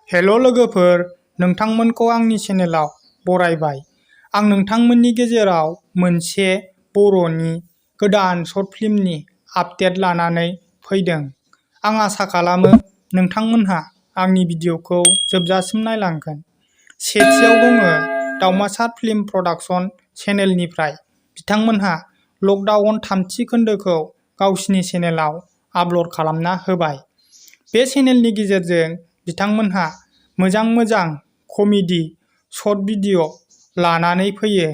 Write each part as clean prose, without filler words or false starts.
हेल' लोगोफोर, नोंथांमोनखौ आंनि चेनेलाव बरायबाय। आं नोंथांमोननि गेजेराव मोनसे बर'नि गोदान सर्ट फिल्मनि आपडेट लानानै फैदों। आं आसा खालामो नोंथांमोनहा आंनि भिडिअखौ जोबजासिम नायलांगोन। सेथियाव दङ दावमासार फिल्म प्रडाक्शन चेनेलनिफ्राय बिथांमोनहा लकडाउन थामथि खोन्दोखौ गावसिनि चेनेलाव आपल'ड खालामना होबाय। बे चेनेलनि गेजेरजों बिथांमोनहा मोजां कमेडि सर्ट भिडिअ लानानै फैयो।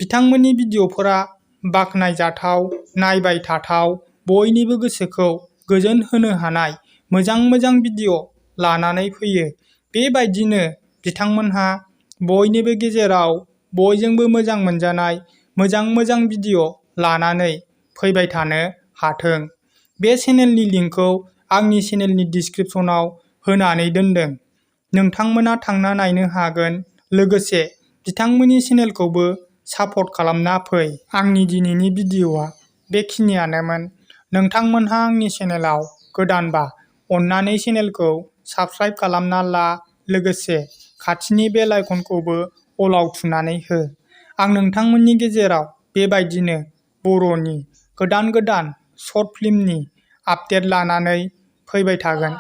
बिथांमोननि भिडिअफोरा बाख्नायजाथाव, नायबाय थाथाव, बयनिबो गोसोखौ गोजोन होनो हानाय मोजां भिडिअ लानानै फैयो। बेबायदिनो बिथांमोनहा बयनिबो गेजेराव बयजोंबो मोजां मोनजानाय मोजां भिडिअ लानानै फैबाय थानो हाथों। बे चेनेलनि लिंकखौ आंनि चेनेलनि डिस्क्रिप्शनाव होनानै दोनदों। नोंथांमोना थांना नायनो हागोन। लोगोसे बिथांमोननि चेनेलखौबो सापर्ट खालामना फै। आंनि दिनैनि भिडिअआ बेखिनियानोमोन। नोंथांमोनहा आंनि चेनेलाव गोदानबा अन्नानै चेनेलखौ साबस्क्राइब खालामना ला। लोगोसे खाथिनि बेल आइकनखौबो अलाव थुनानै हो। आं नोंथांमोननि गेजेराव बेबायदिनो बर'नि गोदान सर्ट फिल्मनि आपडेट लानानै फैबाय थागोन।